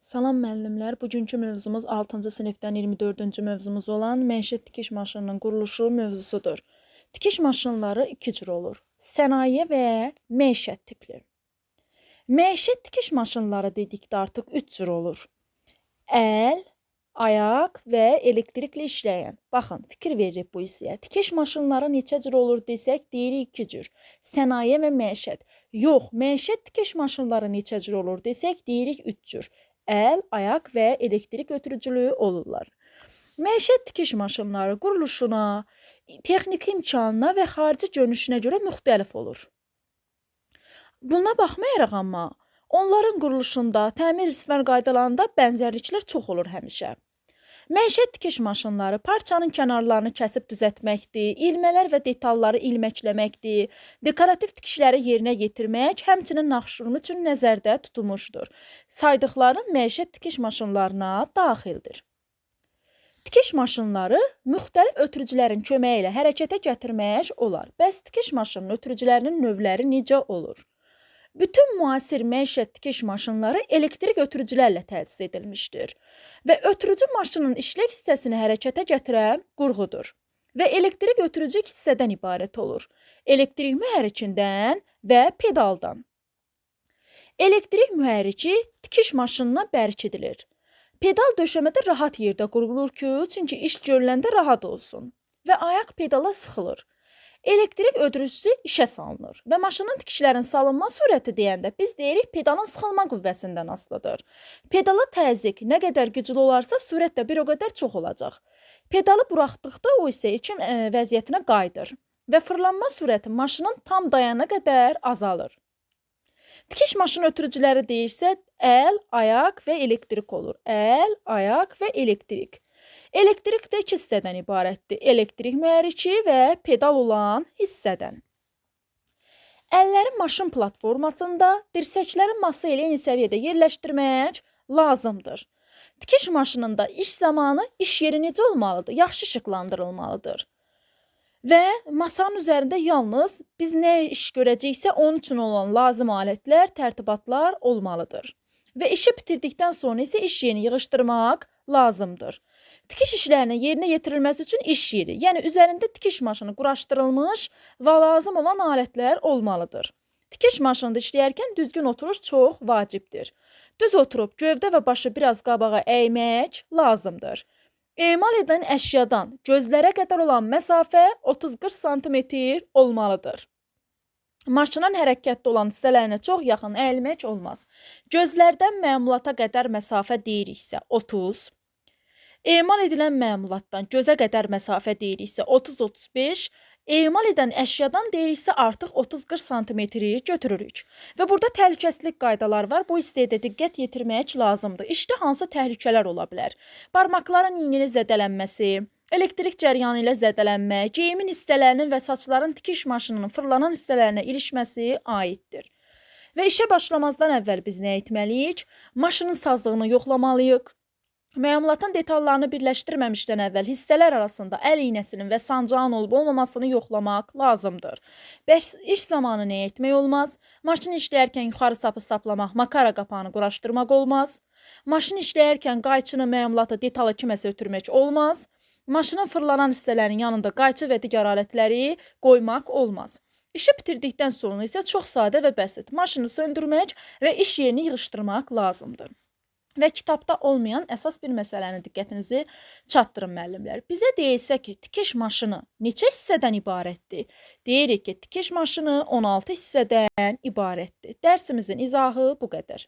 Salam müəllimlər, bugünkü mövzumuz 6-cı sinifdən 24-cü mövzumuz olan məişət tikiş maşınının quruluşu mövzusudur. Tikiş maşınları iki cür olur: sənaye və məişət tipli. Məişət tikiş maşınları dedikdə artıq 3 cür olur: əl, ayaq və elektrikli işləyən. Baxın, fikir veririk bu hissəyə. Tikiş maşınları neçə cür olur desək, deyirik 2 cür: sənaye və məişət. Yox, məişət tikiş maşınları neçə cür olur desək, deyirik 3 cür: əl, ayaq və elektrik ötürücülüyü olurlar. Məişət tikiş maşınları quruluşuna, texniki imkanına və xarici görünüşünə görə müxtəlif olur. Buna baxmayaraq amma onların quruluşunda, təmir istifade qaydalarında bənzərliklər çox olur həmişə. Məişət tikiş maşınları parçanın kənarlarını kəsib düzəltməkdir, ilmələr və detalları ilməkləməkdir, dekorativ tikişləri yerinə yetirmək, həmçinin naxışvurma üçün nəzərdə tutulmuşdur. Saydıqlarım məişət tikiş maşınlarına daxildir. Tikiş maşınları müxtəlif ötürücülərin köməyi ilə hərəkətə gətirmək olar. Bəs tikiş maşınının ötürücülərinin növləri necə olur? Bütün müasir məişət tikiş maşınları elektrik ötürücülərlə təchiz edilmişdir və ötürücü maşının işlək hissəsini hərəkətə gətirən qurğudur və elektrik ötürücü iki hissədən ibarət olur: elektrik mühərrikindən və pedaldan. Elektrik mühərriki tikiş maşınına bərkidilir. Pedal döşəmədə rahat yerdə qurulur ki, çünki iş görüləndə rahat olsun və ayaq pedala sıxılır. Elektrik ötürücüsü işə salınır və maşının tikişlərin salınma sürəti deyəndə biz deyirik pedalın sıxılma qüvvəsindən asılıdır. Pedala təzyiq nə qədər güclü olarsa, sürət də bir o qədər çox olacaq. Pedalı buraxdıqda o isə ilkin vəziyyətinə qayıdır və fırlanma sürəti maşının tam dayana qədər azalır. Tikiş maşını ötürücüləri deyirsə, əl, ayaq və elektrik olur. Əl, ayaq və elektrik. Elektrik də iki hissədən ibarətdir: elektrik mühərriki və pedal olan hissədən. Əlləri maşın platformasında, dirsəkləri masa ilə eyni səviyyədə yerləşdirmək lazımdır. Tikiş maşınında iş zamanı iş yeri necə olmalıdır? Yaxşı işıqlandırılmalıdır. Və masanın üzərində yalnız biz nə iş görəcəksə onun üçün olan lazım alətlər, tərtibatlar olmalıdır. Və işi bitirdikdən sonra isə iş yerini yığışdırmaq lazımdır. Tikiş işlərinin yerinə yetirilməsi üçün iş yeri, yəni üzərində tikiş maşını quraşdırılmış və lazım olan alətlər olmalıdır. Tikiş maşınında işləyərkən düzgün oturuş çox vacibdir. Düz oturub gövdə və başı biraz qabağa əymək lazımdır. Emal edən əşyadan gözlərə qədər olan məsafə 30-40 sm olmalıdır. Maşının hərəkətdə olan hissələrinə çox yaxın əyilmək olmaz. Gözlərdən məmulata qədər məsafə deyiriksə 30, emal edilən məmulatdan gözə qədər məsafə deyiriksə 30-35, emal edən əşyadan deyiriksə artıq 30-40 sm-i götürürük. Və burada təhlükəsizlik qaydaları var. Bu hissəyə də diqqət yetirmək lazımdır. İşdə hansı təhlükələr ola bilər? Barmaqların iynə ilə zədələnməsi, elektrik cəryanı ilə zədələnmə, geyimin hissələrinin və saçların tikiş maşınının fırlanan hissələrinə ilişməsi aiddir. Və işə başlamazdan əvvəl biz nə etməliyik? Maşının sazlığını yoxlamalıyıq. Məmulatın detallarını birləşdirməmişdən əvvəl hissələr arasında əl iynəsinin və sancağın olub olmamasını yoxlamaq lazımdır. Bəs iş zamanı nə etmək olmaz? Maşın işləyərkən yuxarı sapı saplamaq, makara qapağını quraşdırmaq olmaz. Maşın işləyərkən qayçını, məmulatı, detalı kiməsə ötürmək olmaz. Maşının fırlanan hissələrinin yanında qayçı və digər alətləri qoymaq olmaz. İşi bitirdikdən sonra isə çox sadə və bəsit maşını söndürmək və iş yerini yığışdırmaq lazımdır. Və kitabda olmayan əsas bir məsələni diqqətinizi çatdırın müəllimlər. Bizə deyilsə ki, tikiş maşını neçə hissədən ibarətdir? Deyirik ki, tikiş maşını 16 hissədən ibarətdir. Dərsimizin izahı bu qədər.